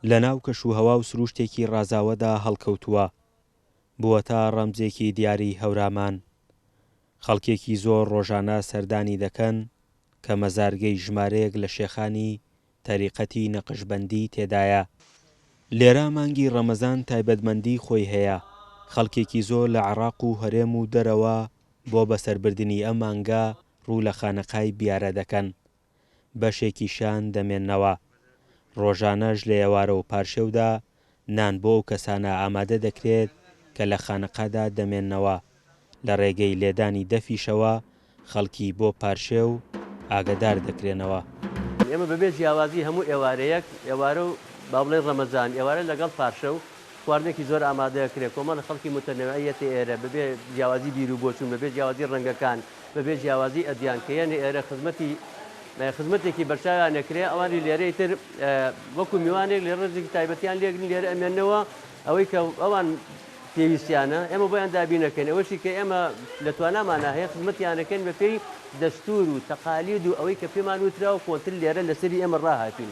لەناو کەشوهەوا و سرووشتێکی ڕازاوەدا هەڵکەوتووە، بووەتە ڕەمزێکی دیاری هەورامان. خەڵکێکی زۆر ڕۆژانە سەردانی دەکەن کە مەزارگەی ژمارەیەک لە شێخانی تەریقەتی نەقشبەندی تێدایە. لێرە مانگی ڕەمەزان تایبەتمەندیی خۆی هەیە، خەڵکێکی زۆر لە عێڕاق و هەرێم و دەرەوە بۆ بەسەربردنی ئەم مانگە ڕوو لە خانەقای بیارە دەکەن. بەشێکیشیان دەمێننەوە. ڕۆژانەش لە ئێوارە و پارشێودا نان بۆ ئەو کەسانە ئامادە دەکرێت کە لە خانەقادا دەمێننەوە، لە ڕێگەی لێدانی دەفیشەوە خەڵکی بۆ پارشێو ئاگەدار دەکرێنەوە. ئێمە بەبێ جیاوازی هەموو ئێوارەیەک، ئێوارە و با بڵێین ڕەمەزان، ئێوارە لەگەڵ پارشێو خواردنێکی زۆر ئامادە ئەکرێ، کۆمەڵە خەڵکی موتەنەوعی یەتە ئێرە بەبێ جیاوازی بیر و بۆچوون، بەبێ جیاوازی ڕەنگەکان، بەبێ جیاوازی ئەدیان کە یەنە ئێرە خزمەتی خزمەتێکی بەرچاویان ئەکرێ، ئەوانی لێرە ئیتر وەکو میوانێک لێ ڕێزێکی تایبەتیان لێگرن لێرە ئەمێننەوە، ئەوەی کە ئەوان پێویستیانە ئێمە بۆیان دابین ئەکەین، ئەوەشی کە ئێمە لە توانامانا هەیە خزمەتیان ئەکەین بەپێی دەستوور و تەقالید و ئەوەی کە پێمان وتراوە کۆنتر لێرە لەسەری ئێمە ڕاهاتووین.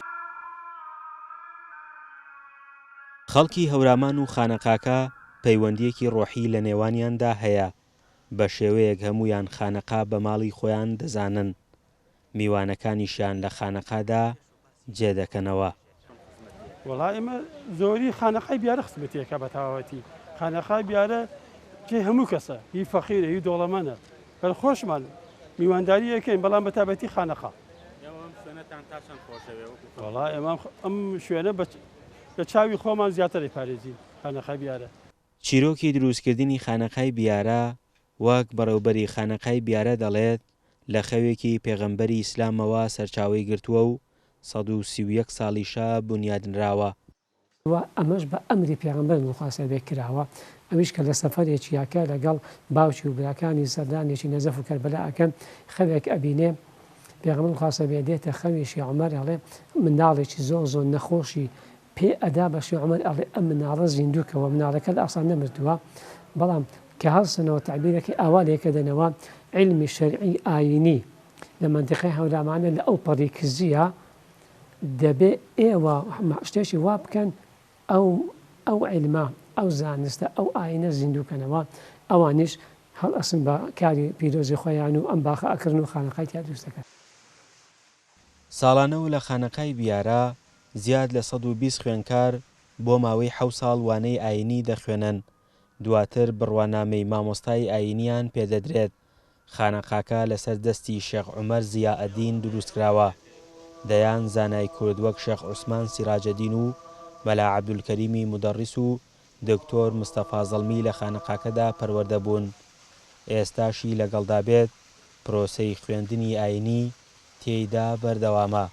خەڵکی هەورامان و خانەقاکە پەیوەندییەکی ڕۆحی لە نێوانیاندا هەیە، بە شێوەیەک هەموویان خانەقا بە ماڵی خۆیان دەزانن، میوانەکانیشیان لە خانەقادا جێ دەکەنەوە. وەڵا ئێمە زۆری خانەقای بیارە خزمەتیەکە بە تەواوەتی خانەقای بیارە جێ هەموو کەسە هی فەقیرە هی دۆڵەمەنە بەر خۆشمان میوانداری ئەکەین بەڵام بە تایبەتی خانەقا. وەڵا ئێمە ئەم شوێنە لە چاوی خۆمان زیاتر ئەیپارێزین خانەقای بیارە. چیرۆکی دروستکردنی خانەقای بیارە، وەک بەڕێوبەری خانەقای بیارە دەڵێت، لە خەوێکی پێغەمبەری ئیسلامەوە سەرچاوەی گرتووە و 131 ساڵیشە بونیادنراوە. و ئەمەش بە ئەمری پێغەمبەر نوخوا سەر بێ کراوە، ئەویش کە لە سەفەرێکیا کە لەگەڵ باوکی و براکانی سەردانێکی نەجەف و کەربەلا ئەکەن خەوێک ئەبینێ پێغەمبەر خوا سەر بێ دێتە خەوی شێ عومەر ئەڵێ منداڵێکی زۆر زۆر نەخۆشی پێ ئەدا بە شێ عومەر ئەڵێ ئەم مناڵە زیندوو کەوە مناڵەکە لە ئەسڵا نەمردووە بەڵام کە هەڵسنەوە تەعبیرەکەی ئاوا لێکەدەنەوە عیلمی شەرعی ئایینی لە مەنتیقەی هەورامانە لە ئەو پەڕی کزییە دەبێ ئێوە شتێکی وا بکەن ئەو ئەو عیلمە ئەو زانستە ئەو ئایینە زیندوو کەنەوە ئەوانیش هەڵئەسن بە کاری پیرۆزی خۆیان و ئەم باخە ئەکڕن و خانەقای تیا دروست دەکەن. ساڵانە و لە خانەقای بیارە زیاد لە 120 خوێندکار بۆ ماوەی حەو ساڵ وانەی ئایینی دەخوێنن، دواتر بڕوانامەی مامۆستای ئایینیان پێدەدرێت، خانەقاکە لەسەر دەستی شێخ عومەر زیائەدین دروستکراوە. دەیان زانای کورد وەک شێخ عوسمان سیراجەدین و مەلا عەبدولکەریمی مودەڕیس و دکتۆر مستەفا زەڵمی لە خانەقاکەدا پەروەردە بوون. ئێستاشی لەگەڵدا بێت پرۆسەی خوێندنی ئاینی تێیدا بەردەوامە.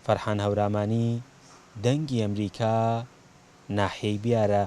فەرحان هەورامانی، دەنگی ئەمریکا، ناحیەی بیارە.